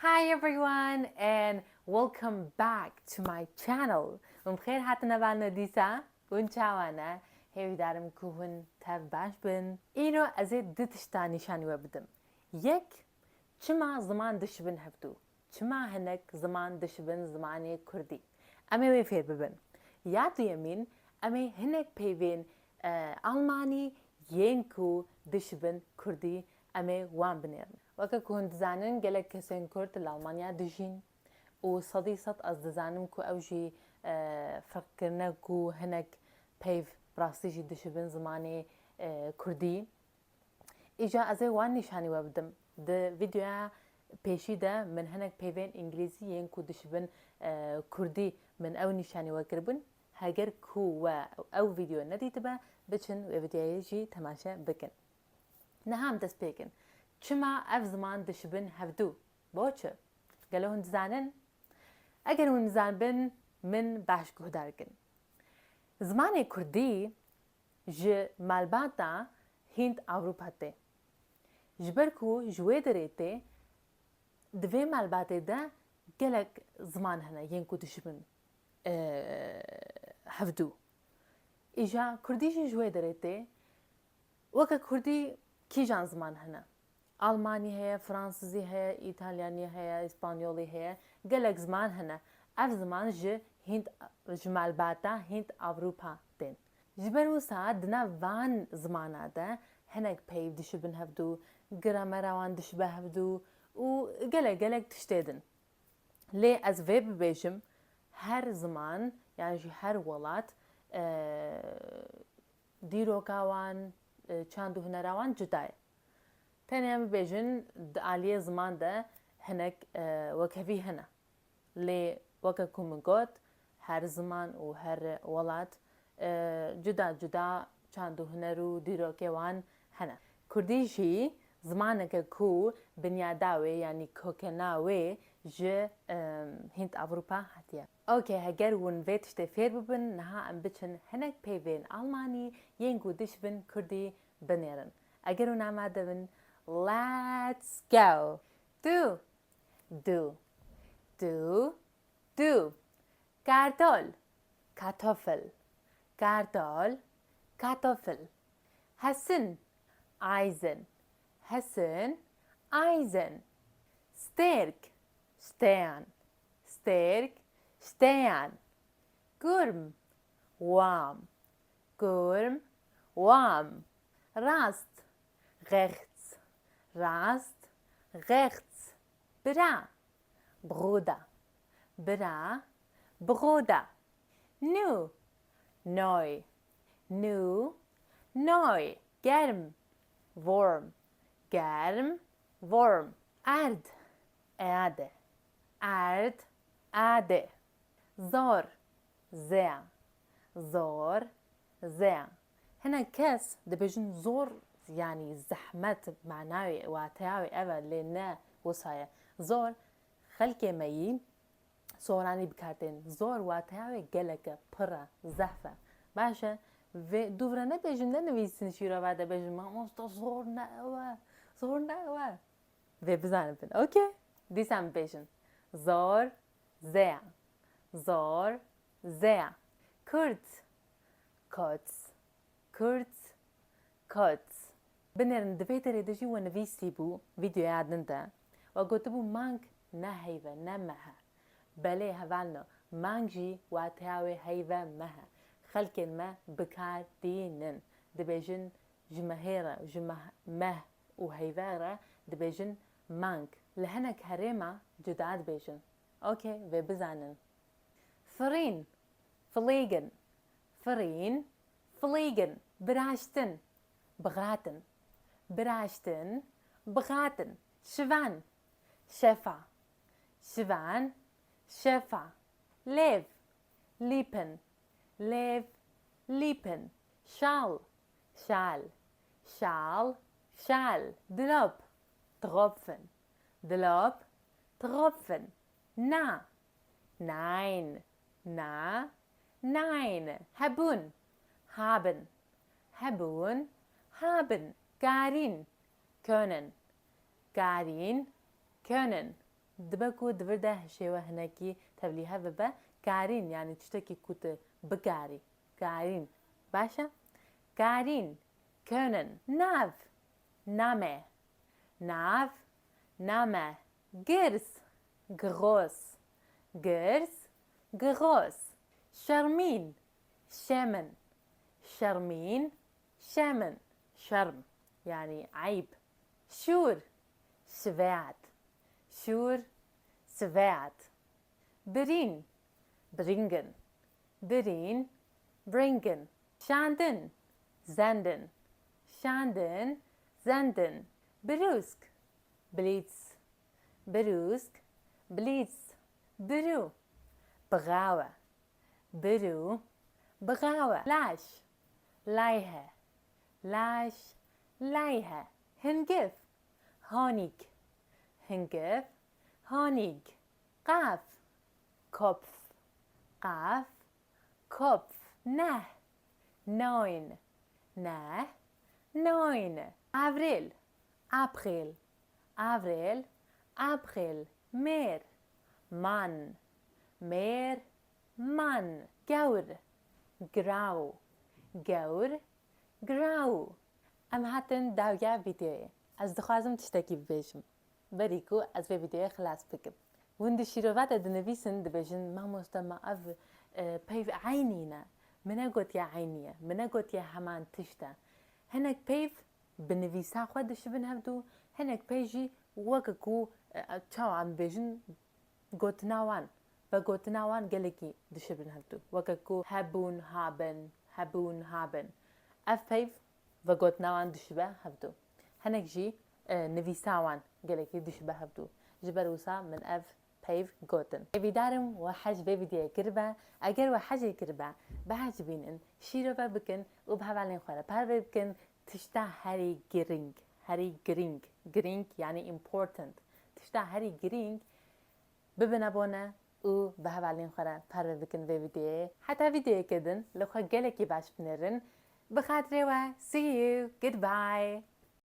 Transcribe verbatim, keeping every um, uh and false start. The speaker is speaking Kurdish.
Hi everyone and welcome back to my channel. Hûn bi xêr hatine van dîsa. Hûn çawa ne? Hêvîdarim ku hûn tev baş bin. Îro ez ê du tişta nîşanî we bidim. Yek, çima ziman dişibin hevdû? Çima hinek ziman dişibin zimanê kurdî? Em ê wê fêr bibin. Ya duyemîn, em ê hinek peyvên, e, almanî yên ku dişibin kurdî, em ê wan binêrin. Weke ku hûn dizanin, gelek kesên kurd li Almanya dijîn û sedî sed ez dizanim ku ew jî, e, ferqkirine ku hinek peyv bi rastî jî dişibin zimanê, e, kurdî. Îja ez ê wan nîşanî we bidim. Di vîdeoya pêşî de min hinek peyvên îngilîzî yên ku dişibin, e, kurdî min ew nîşanî we kiribûn. Heger ku we ew vîdeo nedîtibe, biçin wê vîdeoyê jî temaşe bikin. Niha em dest pê kin. Çima ev ziman dişibin hevdû? Bo çi? Gelo hûn dizanin? Eger hûn nizanibin, min baş guhdar kin. Zimanê kurdî ji malbata Hînd Ewropa tê. Ji ber ku ji wê derê tê, di vê malbatê de gelek ziman hene yên ku dişibin, e, hevdû. Îja kurdî jî ji wê derê tê. Weke kurdî kîjan ziman hene? Almanî heye, fransizî heye, îtalyanî heye, îspanyolî heye. Gelek ziman hene. Ev ziman ji Hînd, ji malbata Hînd Ewropa tên. Ji ber wisa di nav van zimana de hinek peyv dişibin hevdû, gramera wan dişibe hevdû û gelek gelek tiştê din. Lê ez vê bibêjim, her ziman, yan jî her welat, e, dîroka wan, e, çand û hunera wan cuda ye. Tenê em bibêjin, di aliyê ziman de hinek, e, wekhevî hene. Lê weke ku min got, her ziman û her welat, e, cuda cuda çand û huner û dîrokê wan hene. Kurdî jî zimaneke ku binyada wê, yanî kokena wê ji, e, Hînd Ewropa hatiye. Okey, heger hûn vê tiştê fêr bibin, niha em biçin hinek peyvên almanî yên ku dişibin kurdî binêrin. Eger hûn amade bin, let's go! Du, du, du, du. Kartol, Kartoffel. Kartol, Kartoffel. Hesin, Eisen. Hesin, Eisen. Stêrk, Stern. Stêrk, Stern. Gurm, warm. Gurm, warm. Rast, rechts. Rast, rechts. Bira, Bruder. Bira, Bruder. Nû, neu. Nû, neu. Germ, warm. Germ, warm. Erd, Erde. Erd, Erde. Zor, sehr. Zor, sehr. Hinek kes dibêjin zor, yanî zehmet, manayê, wateya wê ev e, lê ne wisa ye. Zor, xelkê me yî soranî bi kar tên. Zor wateya wê gelek e, pir e, zehf e. Baş e, vê dûvre nebêjin, nenivîsin şîrova de bêjin, mamoste zor ne ew e, zor ne ew e. Vê bizanibin. Okey. Dîsa em bêjin. Zor, sehr. Zor, sehr. Kurz, kurz. Kurz, kurz. Binêrin, di vê derê de jî we nivîsî bû, vîdeoya din de. We gotibû, mang ne heyv e, ne meh e. Belê, hevalno, mang jî wateya wê heyv e, meh e. Xelkên me bi kar tînin. Dibêjin, ji mehê re, ji meh, meh û heyvê re dibêjin mang. Li hinek herêma cuda dibêjin. Okey, vê bizanin. Firîn, fliegen. Firîn, fliegen. Biraştin, braten. Biraştin, braten. Şivan, Schäfer. Şivan, Schäfer. Lêv, Lippen. Lêv, Lippen. Şal, Schal. Şal, Schal. Dilop, Tropfen. Dilop, Tropfen. Na, nein. Na, nein. Hebûn, haben. Hebûn, haben. Karîn, können. Karîn, können. Dibe ku di vir de hişê we hinekî tevlîhev bibe, karîn, yanî tiştekî ku tu bikarî. Karîn. Baş e? Karîn. Können. Nav. Name. Nav. Name. Girs. Groß. Girs. Groß. Şermîn. Schämen. Şermîn. Schämen. Şerm. Yanî eyb. Şûr. Schwert. Şûr. Schwert. Birîn. Bringen. Birîn. Bringen. Şandin. Senden. Şandin. Senden. Brûsk. Blitz. Brûsk. Blitz. Birû. Bixawe. Birû. Bixawe. Laş. Leiche. Laş. Leiche. Hingif. Honig. Hingif. Honig. Qaf. Kopf. Qaf. Kopf. Neh. Neun. Neh. Neun. Avril. April. Avril. April. Mêr. Mann. Mêr. Mann. Gewr. Grau. Gewr. Grau. Em hatin dawiya vîdeoyê. Ez dixwazim tiştekî bibêjim. Berî ku ez vê vîdeoyê xilas bikim. Hûn di şîrova de dinivîsin, dibêjin, mamoste, ma ev, e, peyv eynî ne. Min negotiye eynî ye. Min negotiye heman tişt e. Hinek peyv bi nivîsa xwe dişibin hevdû, hinek peyv jî weke ku, e, çawa em bêjin, gotina wan, vegotina wan gelekî dişibin hevdû. Weke ku hebûn, haben, hebûn, haben. Ev peyv vegotina wan dişibe hevdû. Hinek jî, e, nivîsa wan gelekî dişibe hevdû. Ji ber wisa min ev peyv gotin. Hêvîdarim we hez ji vê vîdeoyê kiribe. Eger we hezê kiribe, bihecibînin, şîrove bikin û bi hevalên xwe re parve bikin. Tişta herî girîng, herî girîng, girîng yanî important. Tişta herî girîng bibine bone û bi hevalên xwe re parve bikin vê vîdeoyê. Heta vîdeoyeke din li xwe gelekî baş binêrin. Bi xatirê we, see you, goodbye.